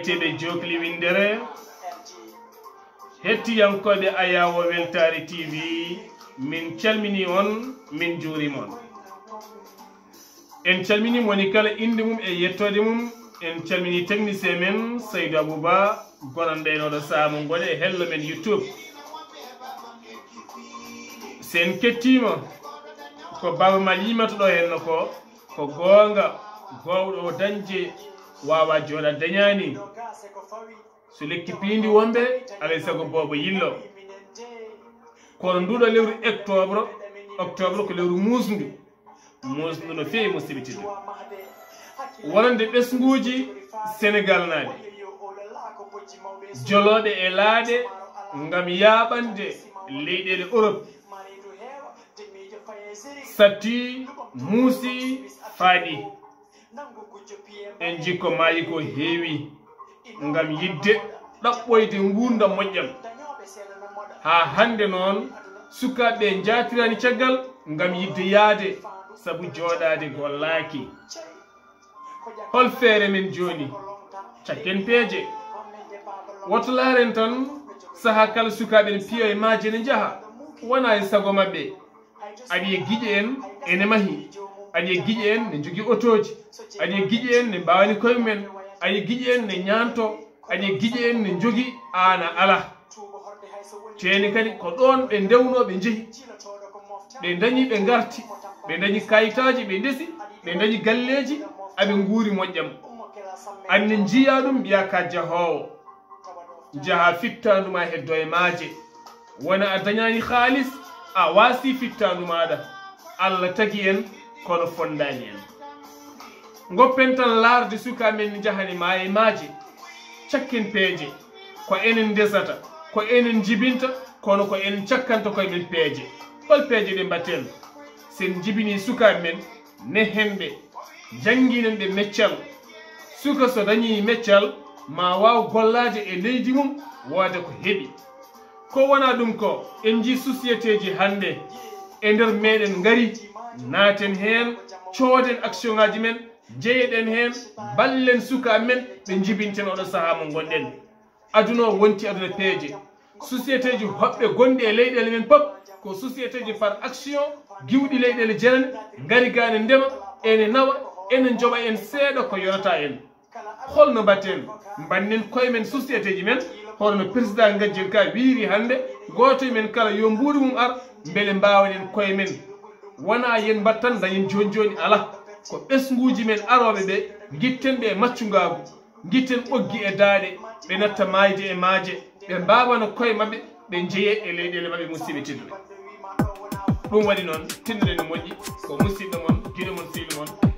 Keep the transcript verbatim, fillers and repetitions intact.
Teɓe jokli winndere, hettiyankooɓe Ayaawo Weltaare T V, min calminii on, min njuuriima on. En calminii mo woni kala innde mum e yettoode mum. En calminii technicien men, Saydou Abouba, gonanɗo en oɗo sahaa mo ngoni e hello men YouTube. So en kettiima, ko Baaba Maal yimata ɗo henno ko, ko goonga, goowɗo o dañde, waawaa jooɗa dañaani. So lekki piindi wonɓe, alay sago boobo yillo. Kono nduuɗo lewru octobre, octobre ko lewru muusndu. Muusndu no feewi, musidɓe tedduɓe. Wonande ɓesnguuji Senegaal naaɓe, jolooɓe e laaɗe ngam yaaɓande leyɗeele Europe. Satti, muusi, faaɗi. En njii ko maayi ko heewi ngam yiɗde ɗaɓɓoyde nguurndam moƴƴam. Haa hannde noon, sukaaɓe njaatiraani caggal ngam yiɗde yahde, sabu jooɗaade gollaaki. Hol feere men jooni? Cakken peeje. Woto laaren tan sahaa kala sukaaɓe ene piya e maaje, ene njaha, wonaa e sago maɓɓe. Aɗa yiya giƴe en ene mahi. Aɗa yiya giƴe en ne njogii otooji. Aɗa yiya giƴe en ne mbaawani koye mumen. Aɗa yiya giƴe en ne ñaanto. Aɗa yiya giƴe en ne njogii, aan a alaa. Teeni kadi ko ɗoon ɓe ndewnoo, ɓe njehi. Ɓe ndañi, ɓe ngarti. Ɓe ndañi kayitaaji, ɓe ndesi. Ɓe ndañi galleeji, aɓe nguuri moƴƴam. Aan ne njiyaa ɗum, mbiyaa ka jahoowo. Njaha fittaandu ma heddo e maaje. Wona a dañaani haalis, a waasi fittaandu maaɗa. Allah tagi en, kono fondaani en. Ngoppen tan laarde sukaa men ne njahani ma e maaje. Cakken peeje. Ko enen ndesata, ko enen njibinta, kono ko enen cakkanta koye men peeje. Hol peeje ɗe mbatten? Sen njibinii sukaaɓe men, nehen ɓe, njannginen ɓe meccal. Suka so dañii meccal, ma waaw gollaade e leydi mum, wooda ko heɓi. Ko wonaa ɗum ko, en njii sociétéji hannde e nder meɗen ngari, naaten heen, cooden actionŋaaji men, njeyeɗen heen, mballen sukaaɓe men, ɓe njibinten oɗo sahaa mo ngonɗen. Aduna o wonti aduna peeje. Sociétéji hoɓɓe gonɗi e leyɗeele men pop ko sociétéji par action, giwɗi leyɗeele jenane, ngari ga ne ndema, ene nawa, ene njoɓa en seeɗa ko yonata en. Holno mbatten? Mbannen koye men sociétéji men, hono no président Ngajjel ka wiiri hannde, gooto e men kala yo mbuuɗu mum ar, mbele mbaawen en koye men. Wonaa yen mbat tan dañen jooni jooni, alaa. Ko ɓesnguuji men arooɓe ɓe, ngitten ɓe e maccungaagu. Ngitten ɓoggi e daaɗe, ɓe natta maayde e maaje, ɓe mbaawana koye maɓɓe, ɓe njeyee e leyɗeele maɓɓe, musidɓe tedduɓe. Ɗum waɗi noon, tinnoɗen no moƴƴi, ko musidɗo mon, giɗo mon, sehil mon,